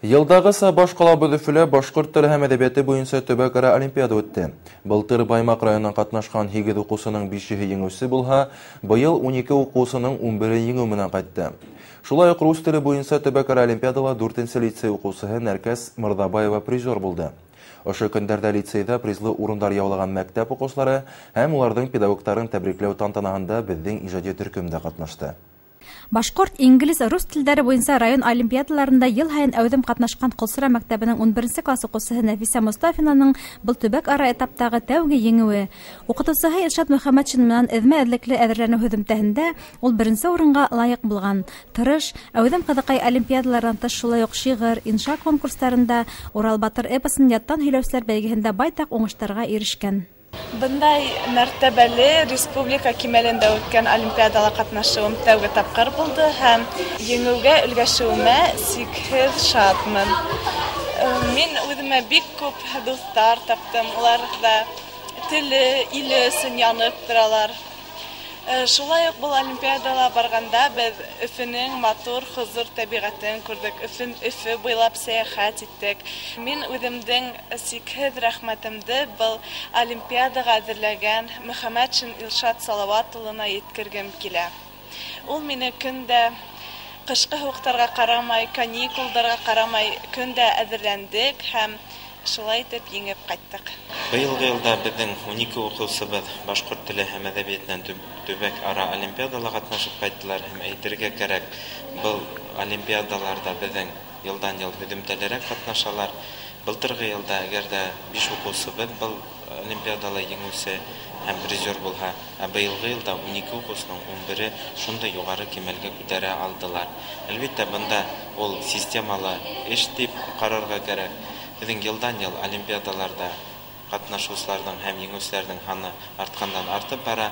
Йылдағыса баш ҡалабыҙ Өфөлә башҡорт теле һәм әҙәбиәте буйынса төбәк-ара олимпиада үтте. Былтыр Баймаҡ районынан ҡатнашҡан 8 уҡыусының 5-һе еңеүсе булһа, быйыл 12 уҡыусының 11-е еңеү менән ҡайтты. Шулай уҡ рус теле буйынса төбәк-ара олимпиадала 4-нсе лицей уҡыусыһы Нәркәс Мырҙабаева призер булды. Ошо көндәрҙә лицейҙа призлы урындар яулаған мәктәп уҡыусылары һәм уларҙың педагогтарын тәбрикләү тантанаһында беҙҙең ижади төркөм дә ҡатнашты. Башҡорт, инглиз, рус телдәре буйынса район олимпиадаларында йыл һайын әүҙем ҡатнашҡан Ҡолсора мәктәбенең 11-нсе класс уҡыусыһы Нәфисә Мостафинаның был төбәк-ара этаптағы тәүге еңеүе. Уҡытыусыһы Илшат Мөхәмәтшин менән эҙмә-эҙлекле әҙерләнеү һөҙөмтәһендә ул беренсе урынға лайыҡ булған. Тырыш, әүҙем ҡыҙыҡай олимпиадаларҙан тыш шулай уҡ шиғыр, инша конкурстарында, Урал батыр эпосын яттан һөйләүселәр бәйгеһендә байтаҡ уңыштарға ирешкән. Бындай мәртәбәле республика кимәлендә үткән олимпиадала ҡатнашыуым тәүге тапҡыр булды һәм еңеүгә өлгәшеүемә сикһеҙ шатмын. Мин үҙемә бик күп дуҫтар таптым, улар ҙа теле, иле өсөн янып торалар. Шулай уҡ был олимпиадала барғанда беҙ Өфөнөң матур, хозур тәбиғәтен күрҙек, Өфө буйлап сәйәхәт иттек. Мин үҙемдең сикһеҙ рәхмәтемде был олимпиадаға әҙерләгән Мөхәмәтшин Илшат Салауат улына еткергем килә. Ул мине көн дә ҡышҡы һыуыҡтарға ҡарамай, каникулдарға ҡарамай көн дә әҙерләндек һәм шулай итеп еңеп ҡайттыҡ. Быйылғы йылда беҙҙең 12 уҡыусыбыҙ башҡорт теле һәм әҙәбиәтенән төбәк-ара олимпиадала ҡатнашып ҡайттылар һәм әйтергә кәрәк, был олимпиадаларҙа беҙҙең йылдан-йыл һөҙөмтәлерәк ҡатнашалар. Былтырғы йылда әгәр ҙә 5 уҡыусыбыҙ был олимпиадала еңеүсе һәм призер булһа, ә быйылғы йылда 12 уҡыусының 11-е шундай юғары кимәлгә күтәрә алдылар. Әлбиттә, бында ул системалы эш тип ҡарарға кәрәк. Беҙҙең йылдан-йыл олимпиадаларҙа ҡатнашыусыларҙың һәм еңеүселәрҙең һаны артҡандан артып бара.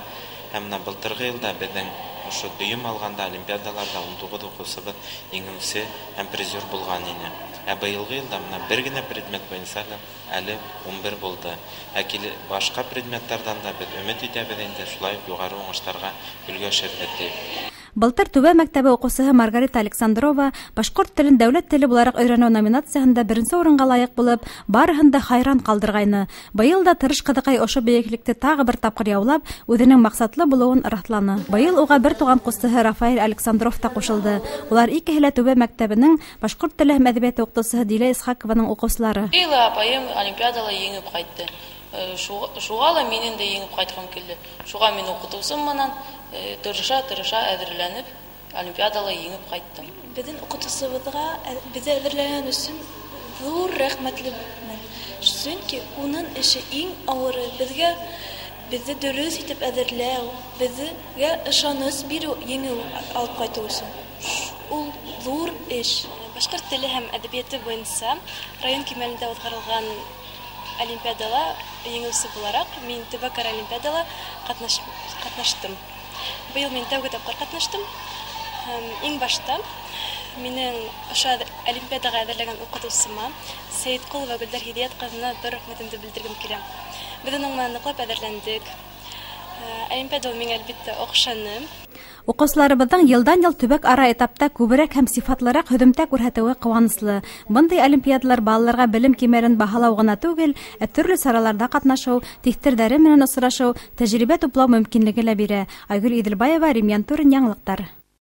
Һәм бына былтырғы йылда беҙҙең ошо дөйөм алғанда олимпиадаларҙа 19 уҡыусыбыҙ еңеүсе һәм призер булған ине. Ә быйылғы йылда бына бер генә предмет буйынса әле 11 булды. Ә башҡа предметтарҙан да беҙ өмөт итәбеҙ инде шулай уҡ юғары уңыштарға өлгәшербеҙ тип. Былтыр Түбә мәктәбе уҡыусыһы Маргарита Александрова башҡорт телен дәүләт теле булараҡ өйрәнеү номинацияһында беренсе урынға лайыҡ булып, барыһын да хайран ҡалдырғайны. Быйыл да тырыш ҡыҙыҡай ошо бейеклекте тағы бер тапҡыр яулап, үҙенең маҡсатлы булыуын раҫланы. Быйыл уға бер туған ҡустыһы Рафаэль Александров та ҡушылды. Улар икеһе лә Түбә мәктәбенең башҡорт теле һәм әҙәбиәте уҡытыусыһы Дилә Исхаҡованың уҡыусылары. Быйыл апайым олимпиадала еңеп ҡайтты. Шуға ла минең дә еңеп ҡайтҡым килде. Шуға мин уҡытыусым менән тырыша-тырыша әҙерләнеп олимпиадала еңеп ҡайттым. Беҙҙең уҡытыусыбыҙға беҙҙе әҙерләгән өсөн ҙур рәхмәтлемен. Сөнки уның эше иң ауыры, беҙгә беҙҙе дөрөҫ итеп әҙерләү, беҙгә ышаныс биреү, еңеү алып ҡайтыу өсөн. Ул ҙур эш. Башҡорт теле һәм әҙәбиәте буйынса район кимәлендә уҙғарылған олимпиадала еңеүсе булараҡ мин төбәк-ара олимпиадала ҡатнаштым. Быйыл мин тәүге тапҡыр ҡатнаштым. Һәм иң башта минең ошо олимпиадаға әҙерләгән уҡытыусыма Сәйетҡолова Гөлдәр Һиҙиәт ҡыҙына ҙур рәхмәтемде белдергем килә. Беҙ уның менән ныҡлап әҙерләндек. Олимпиада ул миңә әлбиттә оҡшаны. Уҡыусыларыбыҙҙың йылдан-йыл төбәк-ара этапта күберәк һәм сифатлыраҡ һөҙөмтә күрһәтеүе ҡыуаныслы. Бындай олимпиадалар балаларға белем кимәлен баһалау ғына түгел, ә төрлө сараларҙа ҡатнашыу, тиҫтерҙәре менән осрашыу, тәжрибә туплау мөмкинлеге лә бирә. Айгөл Иҙелбаева, Рим Янтурин, Яңылыҡтар.